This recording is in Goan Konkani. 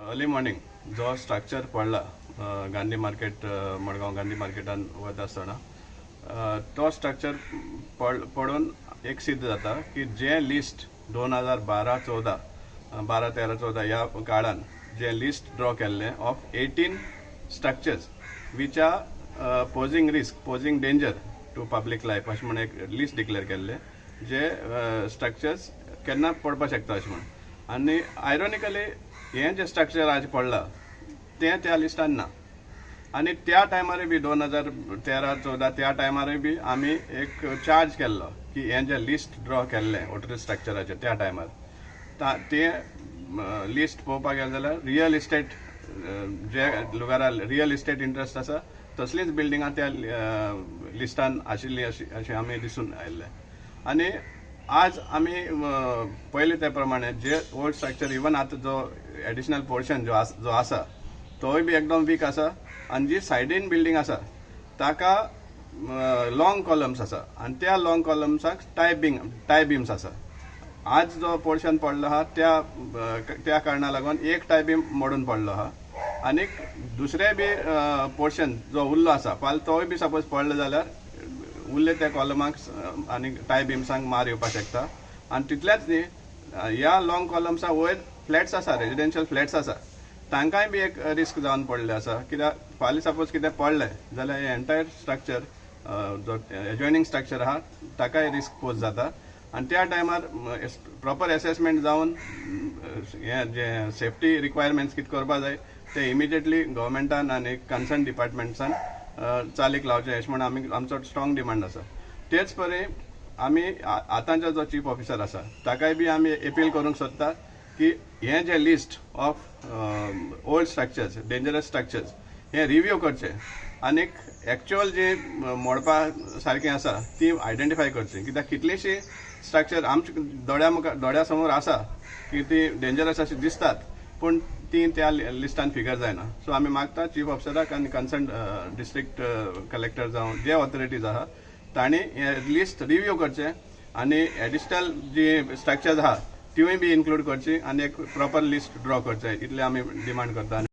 अर्ली मॉर्निंग जो स्ट्रक्चर पडला गांधी मार्केट, मडगांव गांधी मार्केटान वता आसतना तो स्ट्रक्चर पडून एक सिद्ध जाता की जे लिस्ट 2012 14, 12 13 14 ह्या काळान जे लिस्ट ड्रॉ केल्लें of 18 structures which are posing risk, posing danger to public life अशें म्हूण एक लिस्ट डिक्लेअर केल्लें, जे स्ट्रक्चर्स केन्ना पडपाक शकता अशें म्हूण. आनी आयरोनिकली हें जें स्ट्रक्चर आज पडलां तें त्या लिस्टान ना. आनी त्या टायमारय बी, 2013 14 त्या टायमारय बी आमी एक चार्ज केल्लो की हें जें लिस्ट ड्रॉ केल्लें वोटर स्ट्रक्चराचें त्या टायमार, तें लिस्ट पळोवपाक गेलें जाल्यार रियल इस्टेट, जे लोकांक रियल इस्टेट इंट्रस्ट आसा तसलींच बिल्डिंगां त्या लिस्टान आशिल्लीं अशें आमी दिसून आयिल्लें. आनी आज आमी पयले त्या प्रमाणे जे ओल्ड स्ट्रक्चर, इवन आतां जो एडिशनल पोर्शन जो आसा तोय बी एकदम वीक आसा. आनी जी सायडीन बिल्डींग आसा ताका लॉंग कॉलम्स आसा आनी त्या लॉंग कॉलम्साक टाय बिम्स आसा. आज जो पोर्शन पडलो आहा त्या कारणा लागून एक टाय बीम मोडून पडलो आहा. आनीक दुसरे बी पोर्शन जो उरलो आसा फाल्यां तोय बी सपोज पडलो जाल्यार उरले त्या कॉलमाक आनी टाय बिम्सांक मार येवपाक शकता. आनी तितलेंच न्ही, ह्या लॉंग कॉलम्सा वयर फ्लॅट्स आसा, रेजिडेन्शियल फ्लॅट्स आसा, तांकांय बी एक रिस्क जावन पडलें आसा. कित्याक फाल्यां सपोज कितें पडलें जाल्यार हें एंटायर स्ट्रक्चर जो एजॉयनींग स्ट्रक्चर आहा ताकाय रिस्क पोज जाता. आनी त्या टायमार प्रॉपर एसेसमेंट जावन हें जे सेफ्टी रिक्वायरमेंट्स कितें करपा जाय ते इमिजिएटली गव्हर्मेंटान आनी कन्सर्न डिपार्टमेंट्सान चालीक लावचें अशें म्हूण आमी आमचो स्ट्रॉंग डिमांड आसा. तेच परी आमी आतांचो जो चीफ ऑफिसर आसा ताकाय बी आमी एपील करूंक सोदता की हें जें list of old structures, dangerous structures हें रिव्यू करचें आनीक एक्चुअल जी मोडपा सारकें आसा ती आयडेंटिफाय करची. कित्याक कितलींशीं स्ट्रक्चर आमच्या दोळ्या मुखार, दोळ्या समोर आसा की ती डेंजरस अशी दिसतात, पूण ती त्या लिस्टान फिगर जायना. सो आमी मागता चीफ ऑफिसराक आनी कन्सर्न डिस्ट्रिक्ट कलेक्टर जावं जे ऑथॉरिटीज आहा तांणी हें लिस्ट रिव्यू करचें आनी एडिशनल जी स्ट्रक्चर्स आहा तिवूय बी इन्क्लूड करची आनी एक प्रॉपर लिस्ट ड्रॉ करचें, इतलें आमी डिमांड करता.